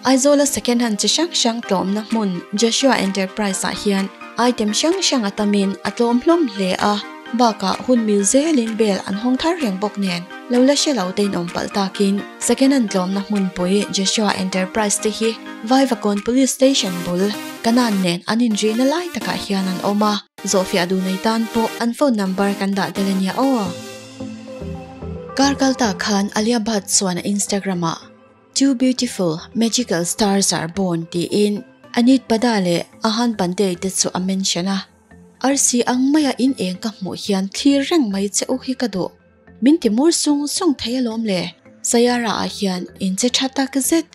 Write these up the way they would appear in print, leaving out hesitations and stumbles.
Aizawla second hand chi hrang hrang tlawmna hmun Joshua Enterprise ah hian item hrang hrang a tamin a tlawm hlawm hle a, bakah hun mil zelin bel an hawng thar reng bawk nen lo la hre lo te in awm palh takin second hand tlawmna hmunpui Joshua Enterprise te hi Vaivakawn Police Station bul Kanan nen an inrihna lai takah hian an awm a, zawhfiah duh nei tan pawh an phone number kan dah tel a nia aw. Kar kal ta khan Alia Bhatt chuan a Instagram ah Two beautiful, magical stars are born tiin Anit Pada leh Ahan Pandey te chu a mention a. Arsi ang maia in eng ka hmuh hian thlir reng mai che u hi ka duh. Min ti mur sung sung thei alawm le. Sayara ah hian in che tha tak zet.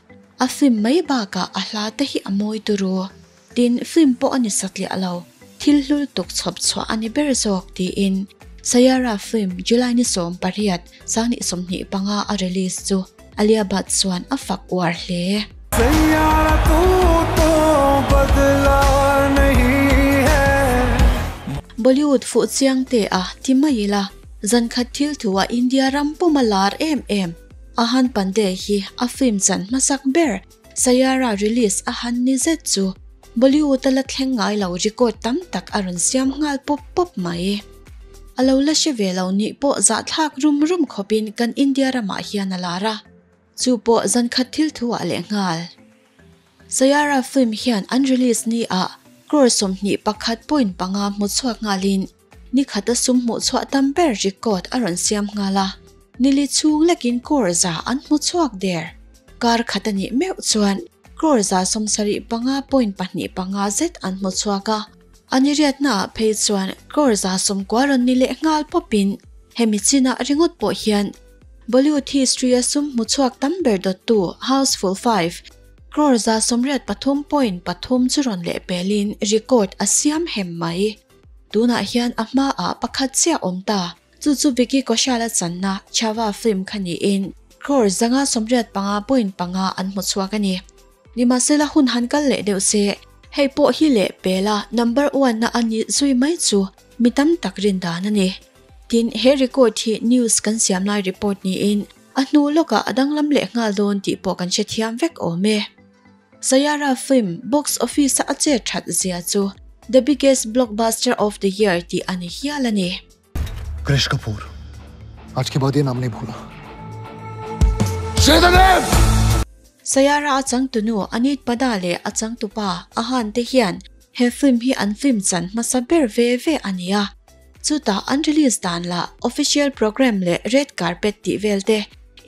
A film mai bakah a hla te hi a mawi turu. Tin, film pawh a ni satliah lo, thil hlul tuk chhawp chhuah a ni ber zawk tiin Sayara film July ni 18, 2025 a release chu Alia Bhatt chuan a fak uar hle. Bollywood fuh chiang te a ti mai ila, zan khat thil thu a India ram puma lar em em Ahan Pandey hi a film chan hmasak ber Sayara release a han ni zet chu Bollywood a la thleng ngai lo record tam tak a rawn siam nghal pawp pawp mai. A lo la hre ve lo nih pawh zahthlak rum rum khawpin kan India ramah hian a lar a, chu pawh zan khat thil thu ah leh nghal. Sayara film hian an release ni ah crore 21.5 hmu chhuak nghalin ni khata sum hmuh chhuah tam ber record a rawn siam nghal a, nili chhung lekin crore za an hmu chhuak der. Kar khat a nih meuh chuan crore 75.25 zet an hmu chhuak a, a ni riatnaah phei chuan crore 90 rawn ni leh nghal pawpin hemi chinah ringawt pawh hian Bollywood history-a sum hmu chhuak tam ber dawttu Housefull 5 crore 183.3 chu rawn lehpelin record a siam hem mai. Tunah hian a hmaah pakhat chiah awm ta. Chu chu Vicky Kaushal-a channa Chhaava film kha niin crore 185.5 an hmu chhuak a ni. Nimahsela hun han kal leh deuh se, hei pawh hi leh pela number one na a ni zui mai chu mi tam tak rin dan a ni. Tin, he record hi news kan siam lai report niin a hnu lawkah a danglam leh nghal dawn tih pawh kan hrethiam vek awm e. Sayara film box office-a a chet that zia chu the biggest blockbuster of the year tih a ni hial a ni. Krish Kapoor aaj ke baad ye naam nahi bhoolna. Shredadev! Sayara a changtunu Anit Pada leh a changtupa Ahan te hian he film hi an film chan hmasa ber ve ve a ni a. Chutah an release dan lah official programme leh red carpet tih vel te,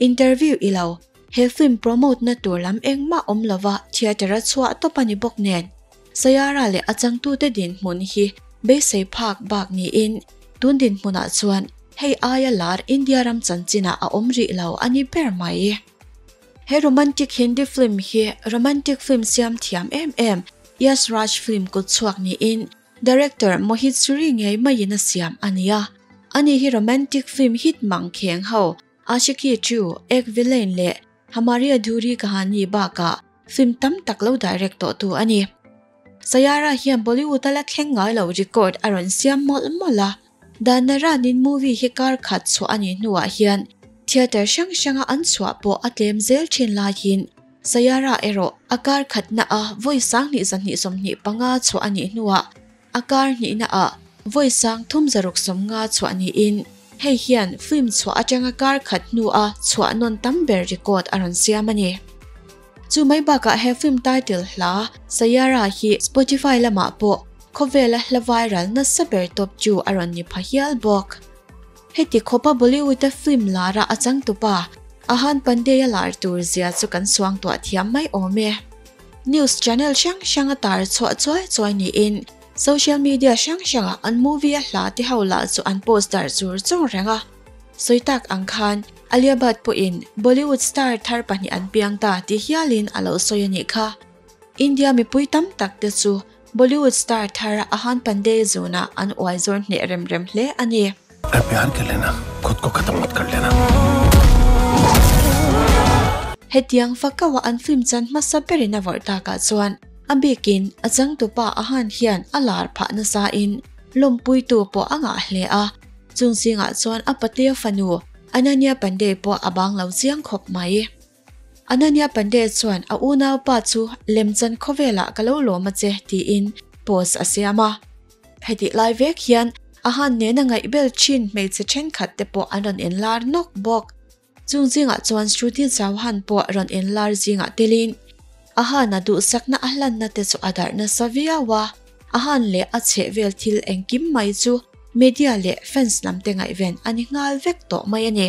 interview i lo, he film promote na tur lam engmah awm lova theatre a chhuah tawp a ni bawk nen. Sayara leh a changtute dinhmun hi beisei phak bak niin tun dinhmunah chuan hei aia lar India ram chanchinah a awm rih lo a ni ber mai. He romantic Hindi film hi romantic film siam thiam em em Yash Raj film kut chhuak niin director Mohit Suri ngei maiin a siam a ni a. Ani hi romantic film hit mang kheng ho Aashiqui 2, Ek Villain leh Hamari Adhuri Kahani bakah film tam tak lo direct tawh tu a ni. Sayara hian Bollywood a la thleng ngai lo record a rawn siam mawlh mawlh a. Dan ranin movie hi kar khat chhuah a nih hnuah hian theatre hrang hranga an chhuah pawh a tlem zel thin laiin Sayara erawh a kar khatna a vawi 2225 chhuah a nih hnuah a kar hnihna ah vawi 360 chhuah niin hei hian film chhuah atanga kar khat hnu a chhuah nawn tam ber record a rawn siam a ni. Chu mai bakah he film title hla Sayara hi Spotify lamah pawh khawvela hla viral nasa ber top chu a rawn ni pha hial bawk. Heti khawpa Bollywood a film lara a changtupa Ahan Pandey a lar tur zia chu kan suang tuah thiam mai awm e. News channel hrang hrang a tar chhuah chuai chuai niin social media hrang hranga an movie a hla te ho lah chu an post dar chur chur reng a. Sawi tak ang khan Alia Bhatt pawhin Bollywood star thar pahnih an piang ta tih hialin a lo sawi a nih kha. India mipui tam tak te chu Bollywood star thar Ahan Pandey zunah an uai zawr hneh rem rem hle a ni. Agar pyar kar lena khud ko khatam mat kar lena. Hetiang fakawa an film chan hmasa berin a vawrh takah chuan a bikin a changtupa Ahan hian a lar phah nasa in lawmpuitu pawh a ngah hle a. Chung zingah chuan a patea fanu Ananya Pandey pawh a bang lo chiang khawp mai. Ananya Pandey chuan a unaupa chu lemchan khawvelah ka lo lawm a che tiin post a siam a. Hetih lai vek hian a han nena ngaihbel thin hmeichhe thenkhat te pawh an rawn inlar nawk bawk. Chung zingah chuan Shruti Chauhan pawh rawn inlar zingah telin a hana duhsakna a hlanna te chu a darh nasa viau a, a han leh a chhehvel thil engkim mai chu media leh fans lam te ngaihven a ni nghal vek tawh mai a ni.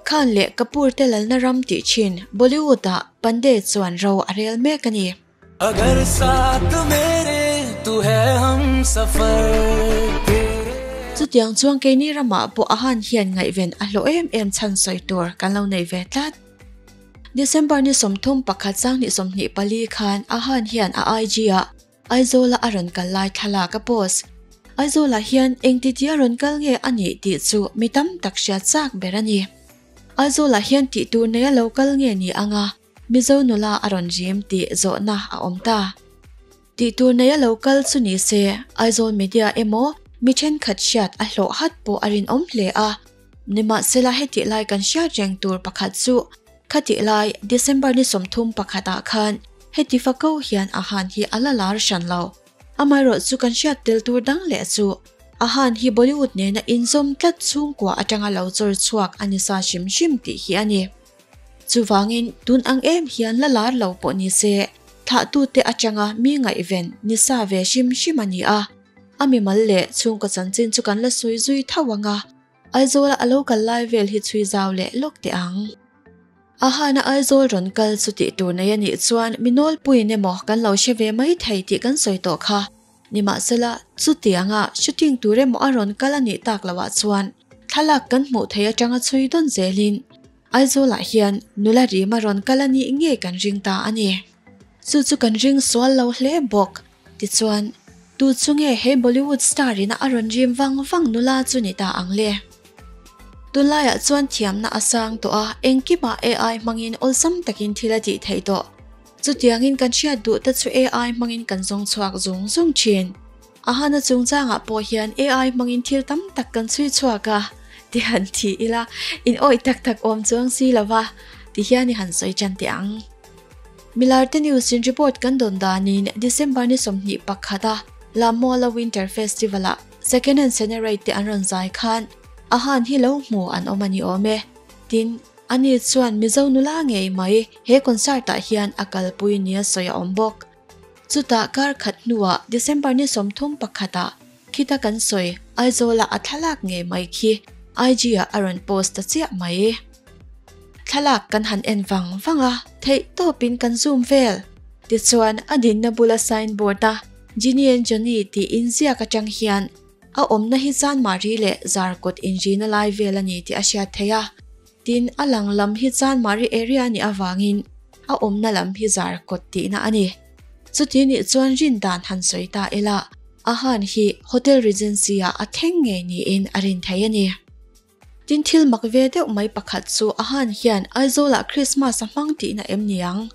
Khan leh Kapoor te lalna ram tih thin Bollywood ah Pandey chuan ro a rel mek a ni. Chutiang chuan keini ramah pawh a han hian ngaihven a hlawh em em chhan sawi tur kan lo nei ve tlat. December ni 31 2024 khan a han hian a IG ah Aizawla a rawn kal lai thlalak a post. Aizawlah hian engtitia rawn kal nge a nih tih chu mi tam tak hriat chak ber a ni. Aizawlah hian tih tur neia lo kal nge ni anga Mizo nula a rawn rim tih zawhna a awm ta. Tih tur neia lo kal chu ni se Aizawl media emaw mi thenkhat hriat a hlawh hat pawh a rinawm hle a. Nimahsela hetih lai kan hriat reng tur pakhat chu khatih lai December ni 31 ah khan heti fako hian a han hi a la lar hran lo. Amaherawh chu kan hriat tel tur dang leh chu a han hi Bollywood nena inzawm tlat chhungkua atanga lo chawr chhuak a ni sa hrim hrim tih hi a ni. Chuvangin tun ang em hian la lar lo pawh ni se thlahtute atanga mi ngaihven ni sa ve hrim hrim a ni a. A mimal leh chhungkaw chanchin chu kan la sawi zui tho ang a, Aizawla a lo kal lai vel hi chhui zau leh lawk teh ang. A hana Aizawl rawn kal chu tih tur nei a nih chuan mi nawlpuiin emaw kan lo hre ve mai thei tih kan sawi tawh kha. Nimahsela, chutianga shooting tur emaw a rawn kal a nih tak loah chuan thlalak kan hmuh theih atanga chhui dawn zelin Aizawlah hian nula rima rawn kal a nih ngei kan ring ta a ni. Chu chu kan ring sual lo hle bawk. Tichuan, tu chu nge he Bollywood star ina a rawn rim vang vang nula chu ni ta ang le? Tunlaiah chuan thiamna a sang tawh a, engkimah AI hmangin awlsam takin thil a tih theih tawh. Chutiangin kan hriat duh te chu AI hmangin kan zawng chhuak zung zung thin. A hana chungchangah pawh hian AI hmangin thil tam tak kan chhui chhuak a, ti han thi ila, in awih tak tak awm chuang si lo va, ti hian i han sawi tan teh ang. Milarte News in report kan dawn danin December ni 21 a Lammuala Winter Festival ah Second Hand Senerate te an rawn zai khan a han hi lo hmu an awm a ni awm e. Tin, ani chuan Mizo nula ngei mai he concert ah hian a kalpui nia sawi a awm bawk. Chutah kar khat hnuah December ni 31 ah khita kan sawi Aizawl ah a thlalak ngei mai khi IG ah a rawn post ta chiah mai. Thlalak kan han en vang vang a, theih tawpin kan zoom vel. Tichuan a dinna bula signboard a Ginny and Johnny tih inziak atang hian a awmna hi Chanmari leh Zarkawt inrina lai vel a ni tih a hriat theih a. Tin, a lang lam hi Chanmari area a nih avangin a awmna lam hi Zarkawt tihna a ni. Chuti nih chuan rin dan han sawi ta ila, a han hi Hotel Regency ah a thleng ngei niin a rin theih a ni. Tin thil mak ve deuh mai pakhat chu a han hian Aizawlah Christmas a hmang tihna em ni ang?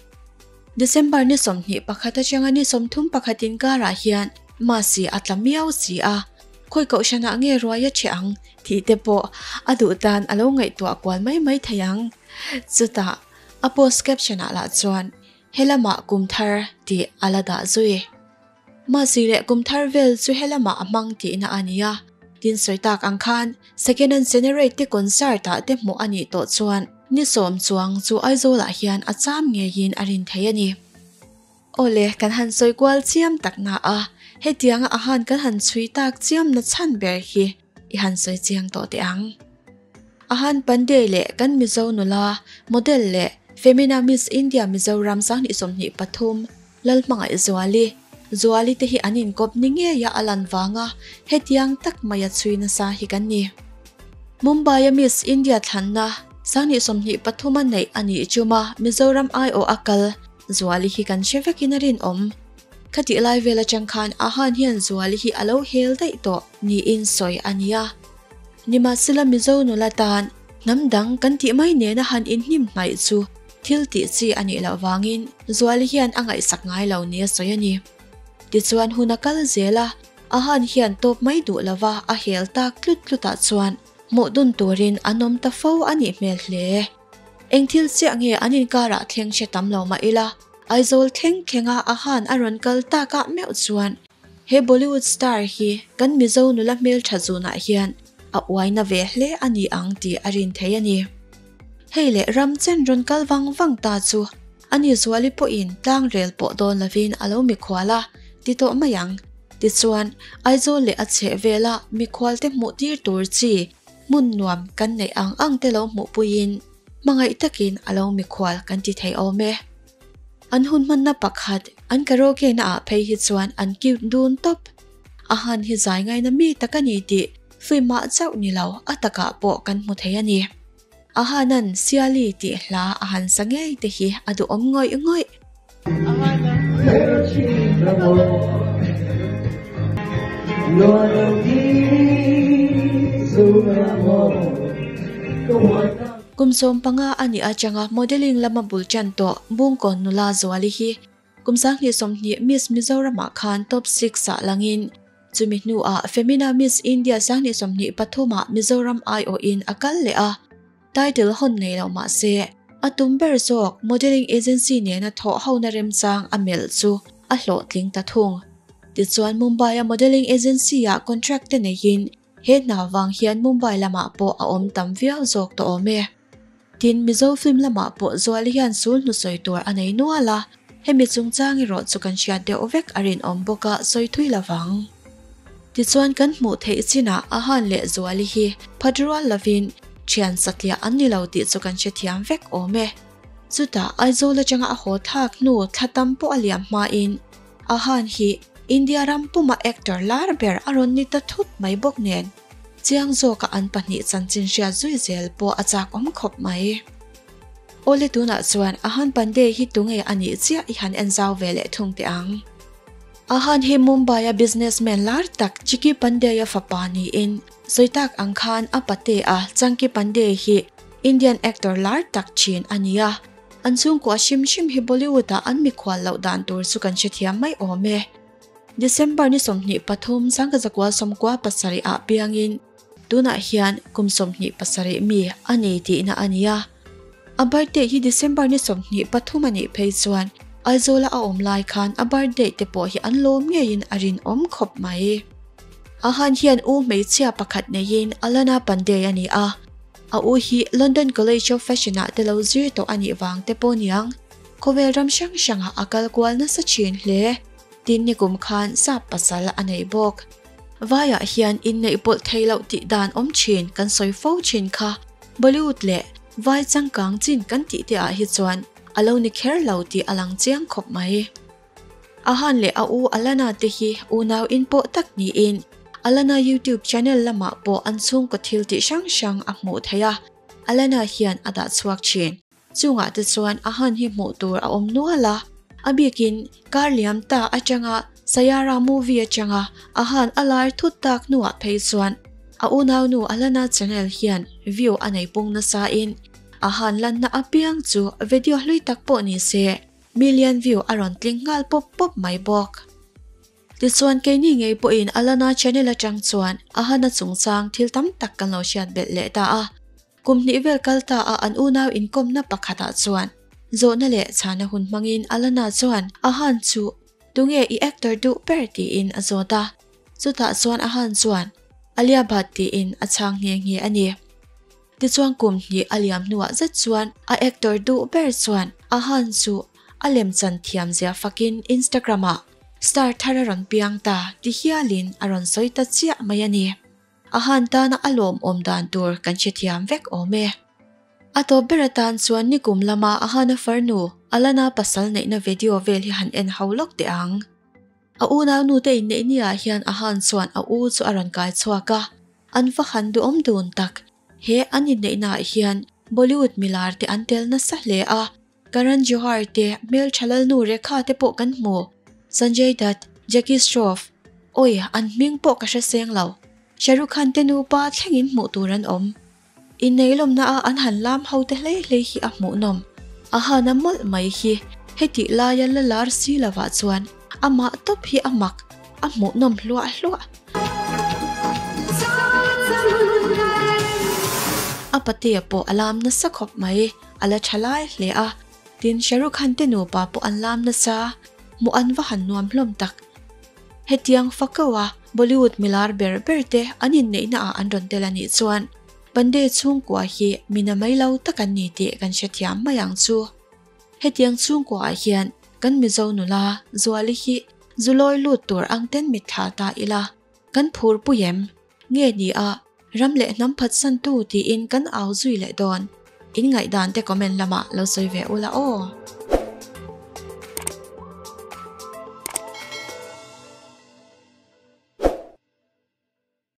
December ni 21 atanga ni 31 inkarah hian Masi a tla miau si a, khawi kohhranah nge ruai a ṭheh ang tih te pawh a duh tan a lo ngaihtuah kual mai mai thei ang. Chutah a post caption ah lah chuan helamah kum thar tih a la dah zui. Masi leh kum thar vel chu helamah a hmang tihna a ni a, tin sawi tak ang khan Second Hand Senerate te concert ah te hmuh a nih tawh chuan ni sawm chuang chu Aizawlah hian a cham ngeiin a rin thei a ni. Awle, kan han sawi kual chiam tak na a, hetianga a han kan han chhui tak chiam na chhan ber hi i han sawi chiang tawh teh ang. A han Pandey leh kan Mizo nula, model leh Femina Miss India Mizoram 2023 Lalhmangaih Zuali, Zuali te hi an inkawp ni ngeia a lan vanga hetiang tak maia chhui nasa hi kan ni. Mumbai a Miss India thlanna 2023 a neih a nih chuma Mizoram aiawh a kal Zuali hi kan hre vekin a rinawm. Khatih lai vel atang khan a han hian Zuali hi a lo hel daih tawh niin sawi a ni a. Nimahsela Mizo nula tan hnam dang kan tih mai nena han inhnim hnaih chu thil tih chi a nih loh vangin Zuali hian a ngaihsak ngai lo nia sawi a ni. Tichuan hun a kal zel a, a han hian tawp mai duh lova a hel tak tlut tlutah chuan hmuh dun turin an awm ta fo a nih hmel hle. Eng thil chiah nge an inkarah thleng hre tam lo mah ila, Aizawl thleng thlenga Ahan a rawn kal takah meuh chuan he Bollywood star hi kan Mizo nula hmeltha zunah hian a uaina ve hle a ni ang tih a rin thei a ni. Hei leh ram chen rawn kal vang vang ta chu a ni Zuali pawhin tlang rel pawh dawn lovin a lo mikhual a ti tawh mai ang. Tichuan, Aizawl leh a chheh vela mikhualte hmuh tir tur chi hmun nuam kan neih ang ang te lo hmuhpuiin hmangaih takin a lo mikhual kan ti thei awm e. An hun hmanna pakhat an karaoke na ah phei hi chuan an cute dun tawp. A han hi zai ngaina mi tak a ni tih film ah chauh ni lo a takah pawh kan hmu thei a ni. A hanan Siali tih hla a han sa ngei te hi a duhawm ngawih ngawih. Kum 15 a nih atanga modelling lama bul tan tawh Bungkawn nula Zuali hi kum 2020 Miss Mizoramah khan top six ah langin chumi hnuah Femina Miss India 2023 ah Mizoram aiawhin a kal leh a. Title hawn nei lo mah se, a tum ber zawk modelling agency nena thawh hona remchang a melh chu a hlawhtling ta thung. Tichuan Mumbai-a modelling agency-ah contract te neiin he hna vang hian Mumbai lamah pawh a awm tam viau zawk tawh awm e. Tin, Mizo film lamah pawh Zuali hian sul hnusawi tur a nei nual a, hemi chungchang erawh chu kan hriat deuh vek a rinawm bawk a sawi thui lo vang. Tichuan kan hmuh theih chinah Ahan leh Zuali hi phat rual lovin thian satliah an ni lo tih chu kan hrethiam vek awm e. Chutah Aizawl atanga a haw thak hnu thla tam pawh a liam hmain Ahan hi India ram puma actor lar ber a rawn ni ta thut mai bawk nen chiang zawka an pahnih chanchin hriat zui zel pawh a chak awm khawp mai. Awle tunah chuan Ahan Pandey hi tunge a nih chiah i han en zau ve leh thung teh ang. Ahan hi Mumbai-a businessman lar tak Chiki Pandey-a fapa niin, sawi tak ang khan a pate-a Chunky Pandey hi Indian actor lar tak thin a ni a. An chhungkua hrim hrim hi Bollywood-ah an mikhual loh dan tur chu kan hrethiam mai awm e. December ni 23, 1997 ah piangin tunah hian kum 27 mi a ni tihna a ni a. A birthday hi December ni 23 a nih phei chuan Aizawla a awm lai khan a birthday te pawh hi an lawm ngeiin a rinawm khawp mai. Ahan hian u hmeichhia pakhat neiin Alana Pandey a ni a, a u hi London College of Fashion ah te lo zir tawh a nih vang te pawh niang khawvel ram hrang hrangah a kal kual nasa thin hle. Tin nikum khan sap pasal a nei bawk. Vaiah hian inneih pawlh thei loh tih dan awm thin kan sawi fo thin kha Bollywood leh Vai changkang chin kan tih te ah hi chuan a lo ni kher lo tih a lang chiang khawp mai. Ahan leh a u Alana te hi unau inpawh tak niin Alana YouTube channel lamah pawh an chhungkaw thil tih hrang hrang a hmuh theih a, Alana hian a dah chhuak thin. Chungah te chuan Ahan hi hmuh tur a awm nual a, a bikin kar liam ta atanga Saiyaara movie atanga Ahan a lar thut tak hnuah phei chuan a unaunu Alana channel hian view a nei pung nasain a han lanna apiang chu video hlui tak pawh ni se million view a rawn tling nghal pawp pawp mai bawk. Tichuan keini ngei pawhin Alana channel atang chuan a hana chungchang thil tam tak kan lo hriat belh leh ta a. Kum hnih vel kal ta a an unau inkawmna pakhatah chuan zawhna leh chhana hun hmangin Alana chuan a han chu tunge i actor duh ber tiin a zawt a. Chutah chuan a han chuan Alia Bhatt tiin a chhang nghe nghe a ni. Tichuan kum hnih a liam hnuah zet chuan a actor duh ber chuan a han chu a lemchan thiam zia fakin Instagram ah star thar a rawn piang ta ti hialin a rawn sawi ta chiah mai a ni. A han tana a lawmawm dan tur kan hrethiam vek awm e. A tawp ber atan chuan nikum lama a hana farnu Alana pasal neihna video vel hi han en ho lawk teh ang. A unau nute inneih niah hian a han chuan a u chu a rawn kai chhuak a, an va han duhawm dun tak. He an inneihnaah hian Bollywood milar te an tel nasa hle a, Karan Johar te, hmeltha Lalnu Rekha te pawh kan hmu. Sanjay Dutt, Jackie Shroff, awi an hming pawh ka hre seng lo. Shah Rukh Khan te nupa thlengin hmuh tur an awm. Inneilawmna a an han lam ho te hlei hlei hi a hmuhnawm. A hana mawlh mai hi hetih laia la lar si lovah chuan amah tawp hi a mak, a hmuhnawm hluah hluah. A patea pawh a lam nasa khawp mai. A la tha lai hle a, tin Shah Rukh Khan te nupa pawh an lam nasa, hmuh an va han nuam hlawm tak. Hetiang fako a Bollywood milar ber ber te an inneihna ah an rawn tel a nih chuan Pandey chhungkua hi mi na mai lo tak an ni tih kan hrethiam mai ang chu. Hetiang chhungkua ah hian kan Mizo nula Zuali hi zulawi lut tur ang ten mitthla ta ila kan phur pui em? Nge ni a, ram leh hnam phatsantu tiin kan au zui leh dawn. In ngaihdan te comment lamah lo sawi ve ula aw.